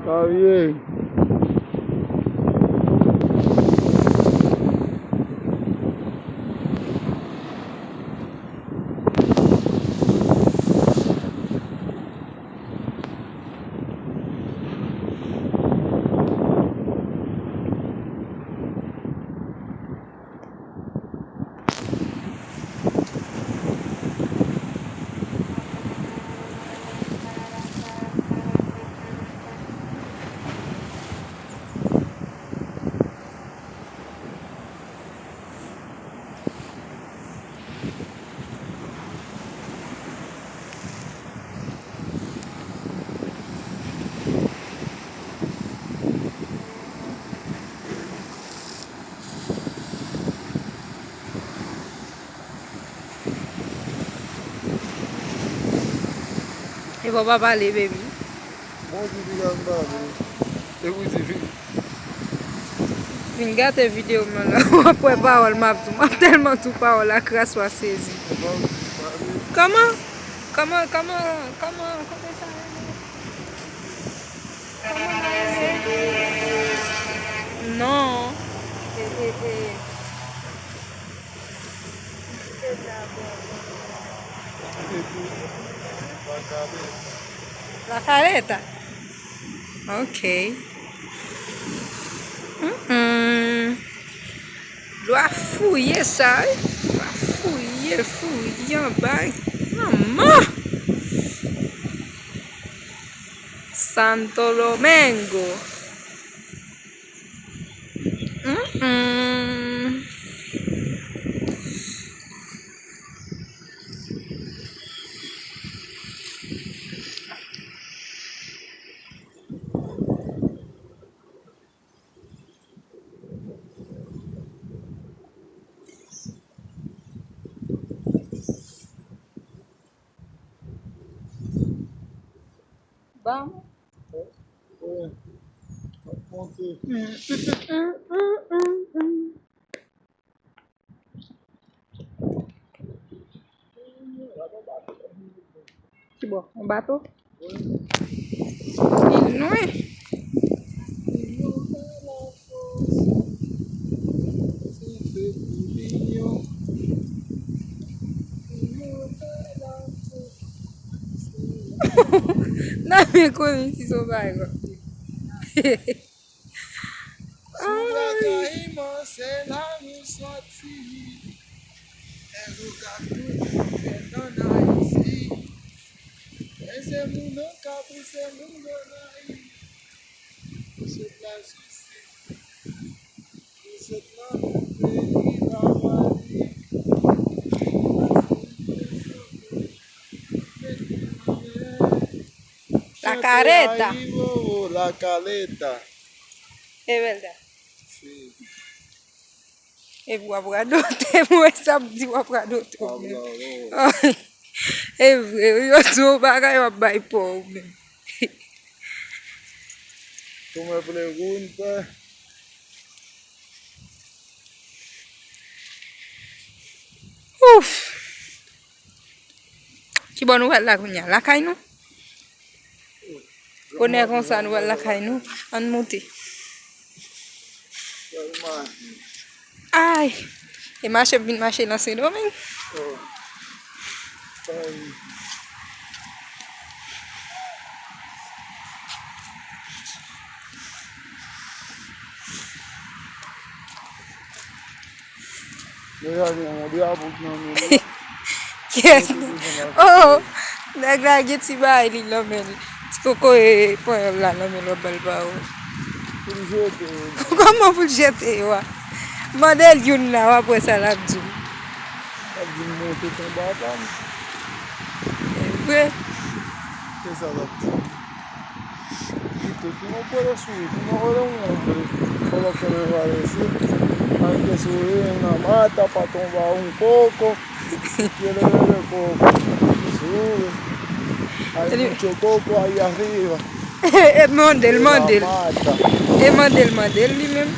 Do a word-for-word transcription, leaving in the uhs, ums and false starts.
Sa vye. E fò pa pale, baby. Bon, di piga m pale. E pou di fi. Vin gate videyo m nan la. W ap wè pawòl m ap di w. M ap tèlman di w pawòl la, kras w a sezi. Kòman? Kòman, kòman, kòman, kòman sa rele? Kòman sa rele? Non. E, e, e. La Caleta. Ok. Mm-mm. Dlo a fouye sa, wi. Dlo a fouye, fouye anba. Manman! Santo Domingo. Mm-mm. Ban m. Wi. M ap monte. Ki bò? Yon bato? Li lwen. Nan men konnen si se yon bagay w ap di. Sou lakay mwen, se la nou sòti. Lè nou ka kouri fèt ann Ayiti. Men se moun Okap ou se moun Gonayiv. Ou sot la sou Sid. Ou sot nan peyi Lamani. La Caleta. Chante ayi, oh, oh, La Caleta. E bèl da. Si. Epi w ap radote, mwen sa m di w ap radote w menm. E vre, wi, yo di w bagay w ap bay pa w menm. Tú me preguntas. Ouf! Ki bò nou pral la kounye a? Lakay nou? Bonè konsa nou pral lakay nou. Ann moute. Ay! E mache m vin mache nan Sendomeng. Deja gen yon drapo k nan men li. Kiyès? Oh! Nèg la gen ti bagay li nan men li. Ti kokoye panyòl la nan men l, w ap ba l pawòl. Pou l jete yo. Kòman pou l jete yo a? Mande l youn la, w ap wè sa l ap di w. L ap di m monte t anba pa m. E vre. Se sa l ap di. Pito ki mwen pwele souri, ki mwen pwele mwen pwele, pwele pwele valese. Anke souri nan mata pa tonba un poco. Pwele pwele poco. Souri. Ay mucho coco ahí arriba. E mande l, mande l. E mande l, mande l li menm.